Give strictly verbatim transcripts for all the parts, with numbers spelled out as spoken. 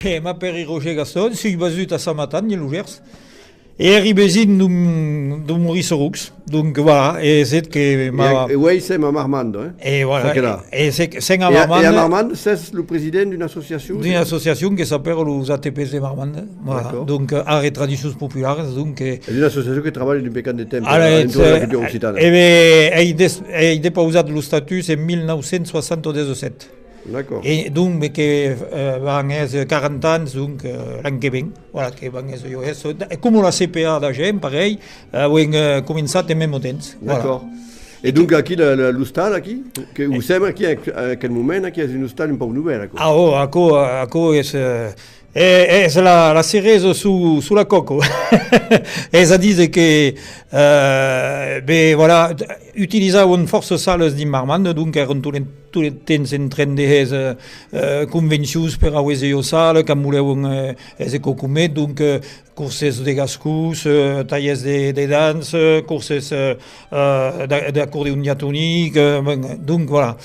E m'apèri Roger Gaston, soi basut a Sant Matan, dins lo Gèrs. E èri vesin d'un, d'un Maurice Roux. Donc, voilà, e sèt que... E, m'a- e uèi sèm a Marmande, eh? E voilà, e, e sèm a Marmande. E a Marmande, sètz lo president d'una associacion? D'una associacion que s'apèra los A T Ps de Marmande, voilà. D'accord. Donc, euh, Art e Tradicions Populares, donc, euh, es una associacion que trabalha d'un pecant de temps a l'entorn de la cultura occitana. E ben, ai des-, ai depausat lo estatuts en mil nòu cents soixante-dix-sept. D'accord. E donc, que, euh, van èsser quaranta ans, donc, euh, l'an que ven, voilà, que van èsser, jo, es, e coma la C P A d'Agen, parelh, avèm, euh, començat en mème temps. Voilà. D'accord. E donc aquí, la, la, l'ostal aquí, que o sèm aquí, en aquel moment, aquí es un ostal un pauc novèl, aquò. Ah, oh, aquò, aquò es, euh, e-, es la, la ceresa sus, sus la còca. Es a díser que, euh, ben, voilà, utilizavan fòrça salas dins Marmande, donc èran tot le, tot le temps en tren de hèr, euh, euh, convencions per auer ua sala, quand volèvan, euh, hèr quauquarren, donc, euh, corses de gascons, euh, talhèrs de, de dança, corses, euh, euh, d'a-, d'acordeon diatonic, euh, ben, donc, voilà.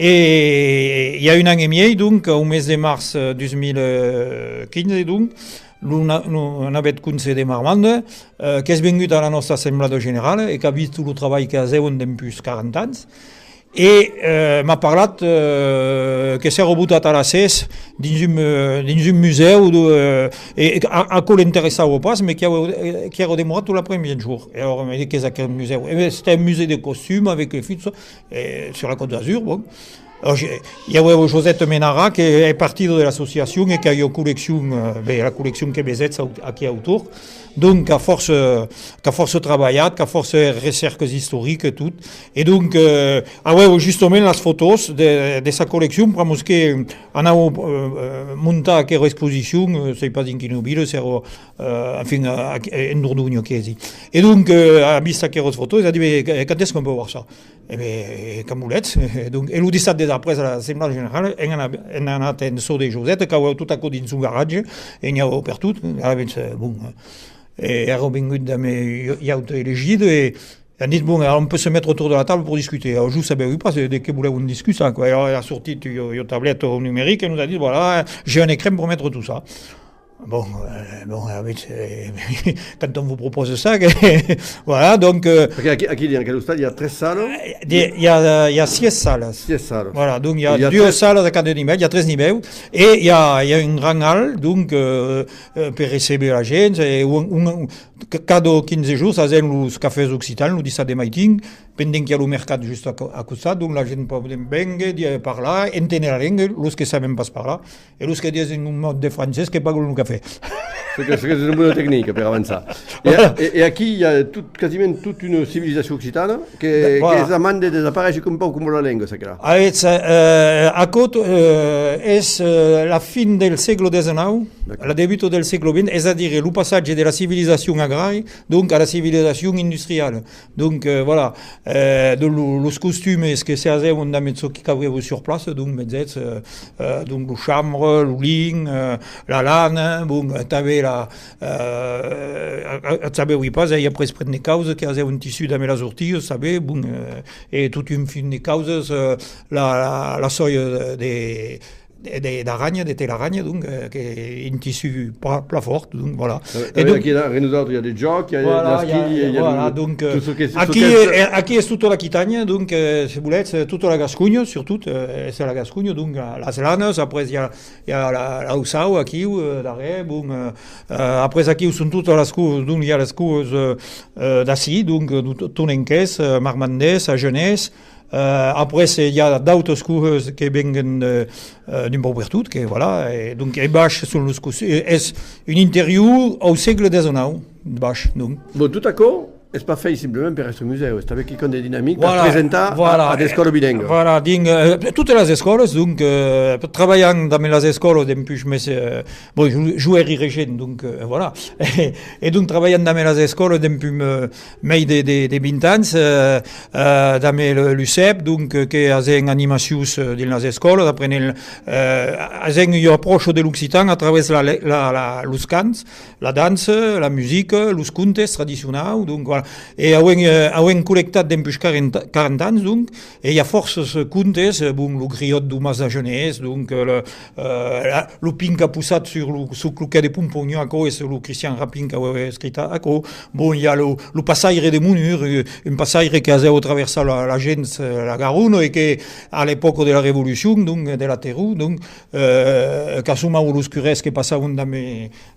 E i a un an e miei, donc, au mes de març, euh, dos mil quinze, donc, lo na-, lo navèth conse de Marmande, euh, qu'es vengut a la nòsta assemblada generala e qu'a vist lo trabalh que hasèvan dempús quaranta ans. E, euh, m'a parlat, euh, que s'èra botat a la ses dins un, euh, dins un musèu, de, euh, e, e a-, aquò l'interessava pas, mais qu'i a-, qu'i èra demorat tot l'après-midi jorn. E alors, me ditz: «Qu'es aquel musèu?» E ben, c'était un musée de costumes avec les filles, tout ça, et sur la Côte d'Azur, bon. Alors, je, i avèva Josette Menara, que es partida de l'associacion e qu'a ua colleccion, euh, ben, la colleccion que vesètz au-, aquí autorn. Donc, qu'a fòrça, qu'a fòrça trabalhat, qu'a fòrça hèr recèrcas istoricas e tot. E donc, euh, avèva justament las fotòs de, de sa colleccion, pr'amor que anava, euh, euh, montar aquera exposicion, euh, sèi pas dins quina vila, s'èra, euh, enfin, a, a, en Dordonha, qu'èsi. E donc, euh, a vist aqueras fotòs, a dit: «Mais quand est-ce qu'on peut voir ça?» E ben, quand volètz. Donc, e lo dissabte d'après, a l'Assemblada Generala, èm anat, èm anat en çò de Josette, qu'avèva tot aquò dins son garatge, e n'i avèva pertot. Alavetz, bon, e èra vengut damb ua, ua auta elegida, e an dit: «Bon, alors on peut se mettre autour de la table pour discuter.» Alors, jo sabèvi pas de, de qué volèvan discutar, quoi. Alors, èra sortit ua, ua tableta au numérique e nos a dit: «Voilà, j'ai un écran pour mettre tout ça.» Bon, euh, bon, alavetz, euh, quand on vous propose ça, que, voilà, donc, euh, Perque aquí, aquí, dins aquel ostal, i a tres salas? Euh, de, i a, i a sièis salas. Sièis salas. Voilà, donc i a duas salas a cada nivèu, i a tres nivèus, e i a, i a un grand hall, donc, euh, euh, per recéber la gent, e un, un, ca-, cada quinze jorns hasèm los cafès occitans, lo dissabte maitin, pendent qu'i a lo mercat just a co-, a costat, donc la gent pòden vénguer, di-, parlar, enténer la lenga, los que saben pas parlar, e los que disen un mot de francés que pagan lo cafè. Ce que, ce que es una bona tecnica per avançar. E, e, e aquí i a tot, quasiment tota una civilizacion occitana que, que es a man de desaparéisher un pauc coma la lenga, çaquelà. Alavetz, euh, aquò, euh, es, euh, la fin del sègle dètz-e-nau, la debuta del sègle vint, es a dire lo passatge de la civilizacion agrària, donc, a la civilizacion industriala. Donc, euh, voilà, euh, de lo, los costumes que se hasèvan damb çò qui qu'avèva sur place, donc, vesètz, euh, euh, donc, lo chambre, lo lin, euh, la lana, bon, euh, tanben la, euh, a, a, sabèvi pas, e après pren de causas que hasèvan tissu damb las ortigas, sabètz, bon, euh, e tot un fum de causas, euh, la, la, la sòia de, de, de, d'aranha, de tela aranha, donc, euh, qu'es un tissu plan, plan fòrt, donc, voilà. E donc, aquí, a darrèr nosautres, i a de jòcs, i a de las quilhas, i a, voilà, donc, euh, tot çò que, aquí, eh, aquí es tota l'Aquitània, donc, euh, se volètz, eh, tota la Gasconha, surtot, euh, es la Gasconha, donc, la, las lanas, après i a, i a la, l'Aussau, aquiu, euh, darrèr, bon, euh, euh, après aquiu son totas las cosas, donc, i a las cosas, euh, euh, d'ací, donc, euh, to-, tonenqués, euh, marmandés, agenés, Euh, après, se, i a d'autas cosas que venguen de, euh, d'un pauc pertot, que, voilà, e donc, e Baish son los cos-, e, es un interior au sègle dètz-e-nau, Baish, donc. Bon, tot aquò es pas fèit simplament per èstre musèu, es tanben quicòm de dinamic per presentar a, a d'escòlas bilinguas. Voilà, dins, euh, totas las escòlas, donc, euh, trabalham damb las escòlas dempuish, mes, euh, bon, jo, jo èri regent, donc, euh, voilà. E donc, trabalham damb las escòlas dempuish, euh, mei de, de, de vint ans, euh, euh, damb lo, l'UCEP, donc, euh, que hasèm animacions, euh, dins las escòlas, aprenent, euh, hasèm ua apròcha de l'occitan a travèrs la, la, la, los cants, la dança, la musica, los contes tradicionaus, donc, voilà. E auem, eh, auem collectat dempuish quaranta, quaranta ans, donc, e i a fòrças, eh, contes, eh, bon, lo griòt deu Mas d'Agenés, donc, eh, le, eh, la, lo pin qu'a possat sur lo, suu cloquèr de Pomponha, aquò es lo Cristian Rapin qu'avè escrit aquò. Bon, i a lo, lo passaire de Monur, eh, un passaire que hasèva traversar la, la Gence, eh, la Garona, e que, a l'epòca de la Revolucion, donc, de la Terror, donc, eh, qu'assomava los curès que passavan damb,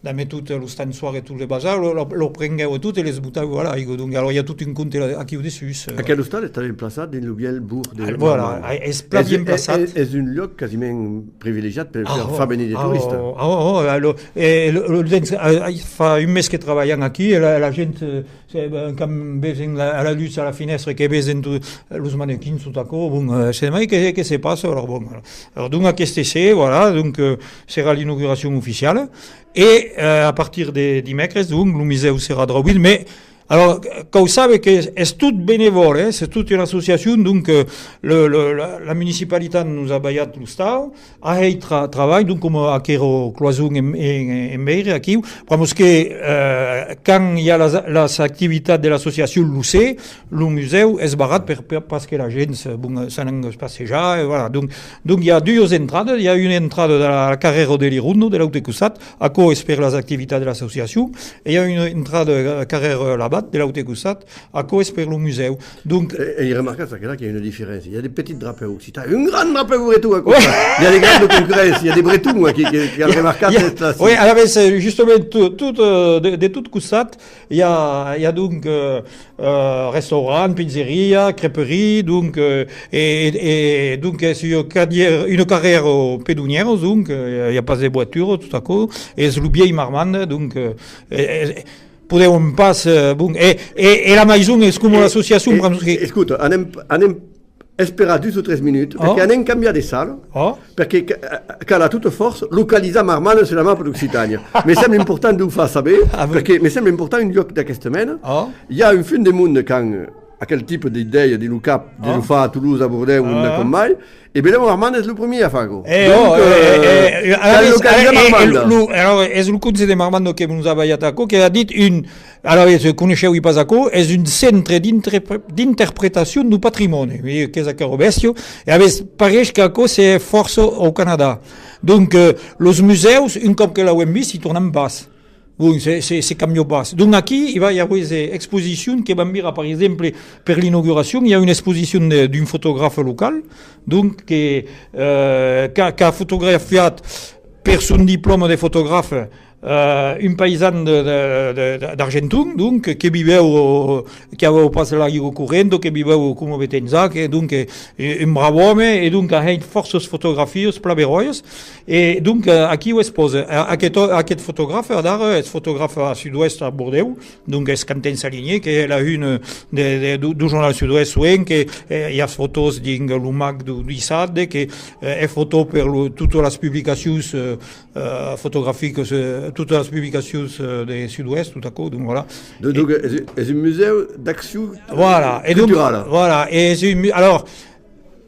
damb tot l'ostensoir e tot le basar, lo, lo, lo prenguèva tot e les botava a l'aiga. Donc, alors, i a tot un conte la, aquiu dessús, eh. Aquel ostal es tanben plaçat dins lo vièlh borg de Marmande. Ah, voilà, es plan bien plaçat. Es, es un luòc quasiment privilegiat per, per far venir de toristas. Ah, oh, oh, alors, eh, lo, lo, eh, fa un mes que trabalham aquí e la, la gent, eh, Se, ben, quand vesen la, a la lutz a la finèstra, que vesen tot, los manequins, tot aquò, bon, eh, se mai que, que se passa, alors, bon, alors, donc, aqueste ser, voilà, donc, eh, serà l'inauguracion oficiala, e, eh, a partir de dimècres, donc, lo musèu serà draubit, mais, alors, cau saber que es, es tot benevòl, eh, es tot una associacion, donc, eh, le, le, la, la municipalitat nos a balhat l'ostau, a hèit tra-, trabalh, donc, coma aquera cloison en, en, en veire aquiu, pr'amor que, eh, quand i a las, las activitats de l'associacion lo ser, lo musèu es barrat per, per, pas que la gent, bon, s'anam passejar, e voilà. Donc, donc, i a duas entradas, i a una entrada de la, la carrèra de Lironda, de l'aute costat, aquò es per las activitats de l'associacion, e i a una entrada, eh, carrèra Labat, de l'aute costat, aquò es per lo musèu. Donc, e, e i remarcatz aquela qu'i a una diferéncia. I a de petits drapèus occitans, un grand drapèu breton a costat. I a de grandes concurréncias, i a de bretons aquí que, que an remarcat. Oui, alavetz, eh, justament, tot, tot, eh, de, de tot costat, i a, i a donc, eh, eh, restaurant, pizzeria, crêperie, donc, eh, e, e, e donc es una carrièra, una carrièra pedonièra, donc, eh, i a pas de voitura, tot aquò, es lo vièlh Marmande, donc, eh, e, e, podèvan pas, eh, bon, e, e, e la maison es coma l'associacion, pr'amor que... Escota, anem, anem esperar dus o tres minuts, perque anem cambiar de sala, perque ca-, cal a tota fòrça localizar Marmande sus la mapa d'Occitània. Me sembla important de lo far saber, perque me sembla important un luòc d'aquesta mena. I a un fum de monde quand aquel tipe d'idèia de lo cap, de lo far a Tolosa, a Bordèu, onde com mai, e benlèu Marmande es lo primièr a far aquò. Donc, eh, eh, eh, cal localizar Marmande. Lo, alors, es lo conse de Marmande que nos a balhat aquò, que a dit un, alors, eh, coneishèvi pas aquò, es un centre d'interpre-, d'interpretacion deu patrimòni, qu'es aquera bèstia, e alavetz pareish qu'aquò se hè fòrça au Canadà. Donc, eh, los musèus, un còp que l'auem vist, i tornam pas. Bon, se, se, se cambia pas. Donc aquí, i va i aver, eh, exposicion que vam veire, per exemple, per l'inauguracion, i a una exposicion de, d'un fotografe local, donc, que, eh, qu'a, qu'a fotografiat per son diplòma de fotografe, eh, un païsan de, de, de, de, d'Argenton, donc, que vivèu, que avèu pas l'aiga correnta, que vivèu coma Betenzà, que, donc, eh, un brave òme, e donc a hèit fòrças fotografias plan beròias, e donc, eh, aquiu expòsa. A-, aqueth, aqueth fotografe, adara, es fotografe a Sud-Ouest, a Bordèu, donc es Quentin Salinié, que es la una de, de, deu, deu jornal Sud-Ouest, soent que, eh, i a fotòs dins lo Mac deu dissabte, que, eh, es fotòs per lo, totas las publicacions, eh, eh, fotograficas, eh, totas las publicacions, eh, de Sud-Ouest, tot aquò, donc voilà. Donc, donc, es, es un musèu d'accion culturala. Voilà, e donc, voilà, e es un mu-, alors,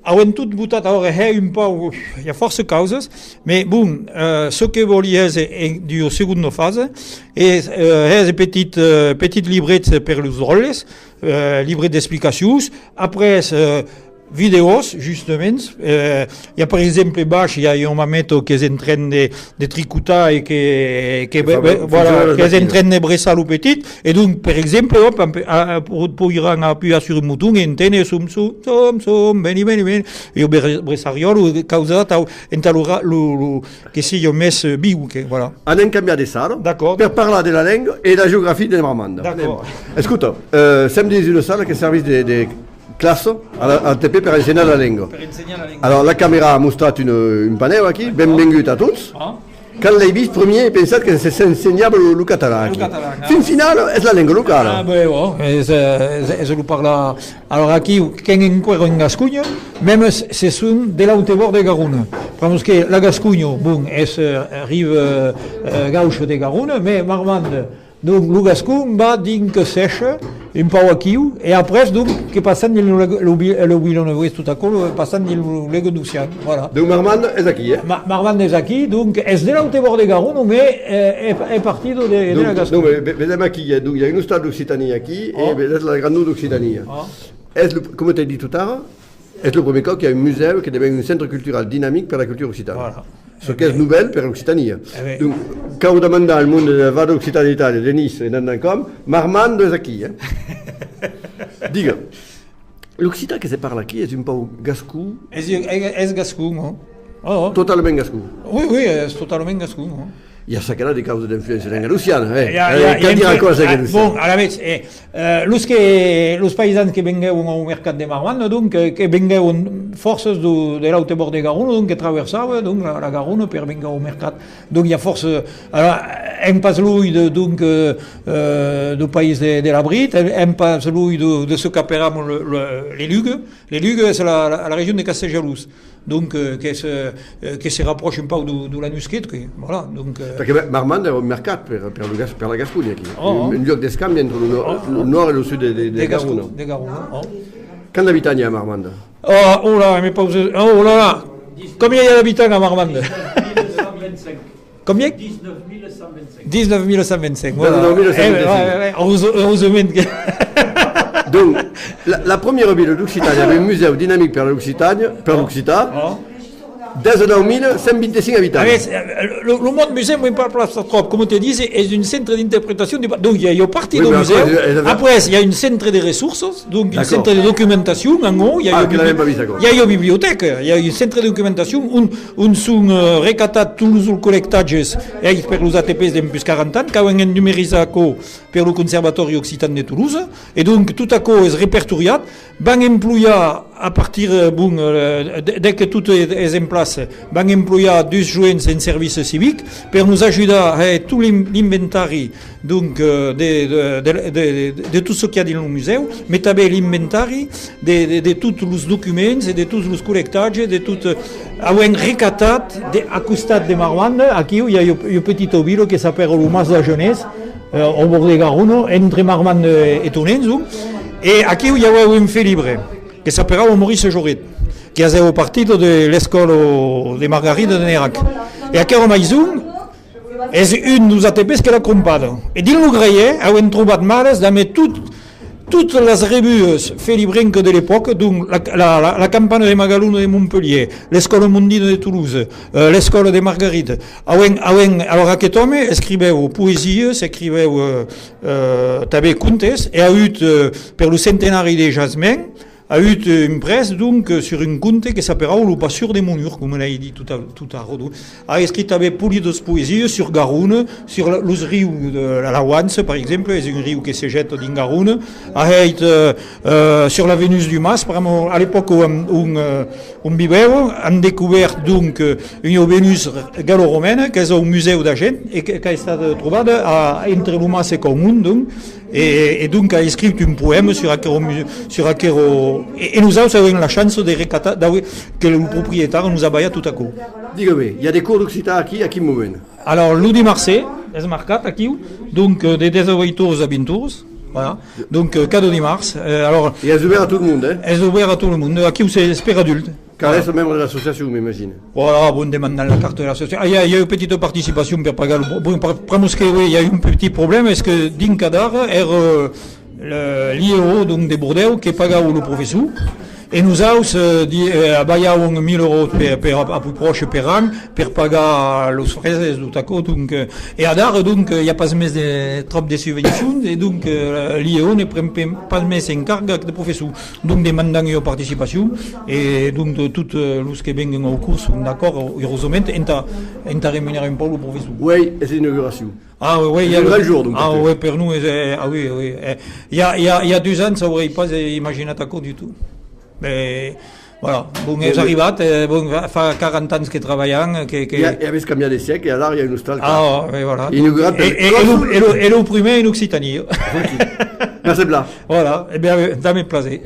auem tot botat, aura hè un pauc, i a fòrça causas, mas bon, eh, çò que vòli hèr en, en d'ua segonda fasa, es, eh, hèr de petits, eh, petits librets per los dròlles, eh, librets d'explicacions, après, eh, vidèos, justament, eh, i a, per exemple, baish, i a ua mameta qu'es en tren de, de tricotar e que, que, que fa be-, be-, voilà, funcionar las maquinas. Qu'es en tren de breçar lo petit, e donc, per exemple, hop, a, a, po-, poiràn apujar sur un boton e enténer som, som, som, som, veni, veni, veni, e ua bre-, breçariòla, causa atau, entà lo ra-, lo, lo, que siga mès, eh, viu, que, voilà. Anem cambiar de sala. D'acòrd. Per parlar de la lenga e la geografia de Marmande. D'acòrd. Anem. Escota, eh, sèm dins una sala que servís de, de classa a la, al T P per ensenhar la lenga. Per ensenhar la lenga. Alors, la camèra a mostrat un, un panèu aquí, benvengut a tots. Ah. Quand l'ai vist primièr, ai pensat que se, s'ensenhava lo, lo catalan aquí. Lo catalan, ah. Fin finala, es la lenga locala. Ah, ben, bon, es, eh, es, es lo parlar. Alors, aquí, qu'èm enqüèra en Gasconha, mèmes se son de l'aute bòrd de Garona. Pr'amor que la Gasconha, bon, es, eh, riba, eh, gaucha de Garona, mas Marmande, Donc, lo gascon va dinc Sèche, un pauc aquiu, e après, donc, que passam dins lo, lo, lo, lo villeneuves, tot aquò, lo, passam dins lo lengadocian, voilà. Donc, Marmande es aquí, eh? Ma-, Marmande es aquí, donc, es de l'aute bòrd de Garona, mais, eh, es, es partida de, de la Gasconh. Donc, non, mais ve-, vedem aquí, eh, donc, i a un ostal d'Occitania aquí, e vedetz la grandor d'Occitania. Es lo, coma t'ai dit tot ara, es lo primièr còp qu'i a un musèu que devèn un centre cultural dinamic per la cultura occitana. Voilà. Çò qu'es novèl per l'Occitania. Donc, cau demandar al monde de Val d'Occitània Itàlia, de Niça e d'Andancòm, Marmande es aquí, eh? Diga, l'occitan que se parla aquí es un pauc gascon? Es, es, es gascon, ò. Ò, ò. Totalament gascon? Oui, oui, es totalament gascon, ò. I a çaquelà de causas d'influéncia lengadociana, eh? I a, i a, eh, i a cal dire aquò, ah, bon, alavetz, eh, Eh, los que, los païsans que venguèron au mercat de Marmande, donc, eh, que venguèron fòrça de, de l'aute bòrd de Garona, donc, que traversava, donc, la, la Garona per vengar au mercat. Donc, i a fòrça, ara, èm pas luènh de, donc, eh, eh, deu país de, de Labrit, èm pas luènh de, de çò qu'aperam le, le, le Lugue. Le Lugue es la, la, la region de Castejalós. Donc, eh, que se, eh, que se rapròcha un pauc de, de Lanusquet, que, voilà, donc, eh. Perque Ma-, Marmande èra un mercat per, per lo Gas-, per la Gasconha, aquí. Un, un luòc d'escambi entre lo nò-, lo nòrd e lo sud de, de, de Garona. De Gascon-, de Garona, ò. Quant d'abitants i a a Marmande? Oh, oh là, me pause, oh là là. Combien il y a d'habitants à Marmande? Combien? Dix-neuf mille cent vingt-cinq, voilà. Dix-neuf mille cent vingt-cinc. Eh, ouais, ouais, ouais, heureuse-, heureusement que... Donc, la, la premièra vila d'Occitània amb un musèu dinamic per l'Occitània, per l'occitan, dètz-e-nòu mille cent vint-e-cinc abitants. A veire, eh, lo, lo mot musèu, me parla pas tròp. Coma te disi, es un centre d'interpretacion. Donc, i a, i a partir deu musèu. Après, i a un centre de ressources, donc un centre de documentacion, en haut, i a, i a ua bibliotèca, i a un centre de documentacion on on son, eh, recatats tots los collectatges hèits per los A T Ps dempús quaranta ans, qu'avèn en numerizar aquò per lo Conservatòri Occitan de Tolosa, e donc tot aquò es repertoriat, van emploiar a partir, eh, bon, eh, de, de que tot es, es en plaça, van emploiar dus joens en servici civic per nos ajudar a hèr tot l'in-, l'inventari donc, eh, de, de, de, de, de, de tot çò qu'i a dins lo musèu, mas tanben l'inventari de, de, de tots los documents e de tots los collectatges, de tot, eh, avèm recatat de, a costat de Marmande, aquiu i a ua, ua petita vila que s'apèra lo Mas d'Agenés, eh, au bòrd de Garona, entre Marmande e Tonenç, donc, e aquiu i avèu un felibre que s'aperava Maurice Joret, que hasèva partida de l'escòla de Margarida de Nerac. E aquera maison, es un deus A T Ps que l'a crompada. E dins lo graièr avèm trobat malas damb tot, totas las revuas felibrencas de l'epòca, donc la, la, la, la Campana de Magalona de Montpelhièr, l'Escòla Mondina de Tolosa, eh, l'Escòla de Margarida. Avèm, avèm, alors aqueth òme escrivèu poesias, escrivèu, eh, eh, tanben contes, e a agut, eh, per lo centenari de Jasmin, a agut, eh, un prèst, donc, eh, sur un conte que s'aperava Lo Passur de Monur, coma l'ai dit tot a, tot ara, donc. A escrit tanben polidas poesias sur Garona, sur la, los rius de la Lauança, per exemple, es un riu que se gèta dins Garona. A hèit, eh, eh, sur la Venus du Mas, pr'amor a l'epòca on, on, eh, on vivèva, an descobèrt, donc, eh, ua Venus gallo-romana, qu'es au musèu d'Agen e que, qu'a estat trobada a, entre lo Mas e Caumont, donc, E, e donc a escriut un poèma sur aquero mu-, sur aquero, e, e nosaus avèm la chança de recatar, d'aver, que lo proprietari nos a balhat tot aquò. Diga-me, i a de cors d'occitan aquí, a quin moment? Alors, lo dimars es marcat aquiu, donc, eh, de dètz-e-uèit oras a vint oras, voilà. Donc, eh, cada dimars, eh, alors... E es obèrt a tot lo monde, eh? Es obèrt a tot lo monde, aquiu se, es per adulte. Cal èsser membre de l'associacion, m'imagine. Voilà, bon, demandam la carta de l'associacion. Ah, i a, i a ua petita participacion per pagar lo, bon, pra-, pr'amor que, oui, i a un petit problèma, es que dinc adara èra, eh, le, l'I E O, donc, de Bordèu, que pagava lo professor, e nosaus, eh, di-, eh, balhàvem mila euros per, per, a, a peu pròche per an, per pagar los freses, tot aquò, donc, eh, e adara, donc, eh, i a pas mès de, tròp de subvencions, e donc, eh, l'I E O ne pren pe-, pas mès en carga de professor. Donc demandam ua participacion, e donc de, tot, eh, los que venguen au cors son d'acòrd, urosament, entà, entà remunerar un pauc lo professor. Uèi es l'inauguracion. Ah, oui, oui, es un gran jorn, donc, ah, oui, per nos, eh, ah, oui, oui, eh, i a, i a, i a dus ans, auriái pas, eh, imaginat aquò du tout. Mais, voilà, bon, es arribat, eh, bon, fa, fa quaranta ans que trabalham, que, que... I a, i avètz cambiat de sièc, e alara i a un ostal. Ah, oui, voilà. Inaugurat per... E, e, e lo, e lo, e lo prumèr en Occitània. Merci plan. Voilà, e ben, damb plaser.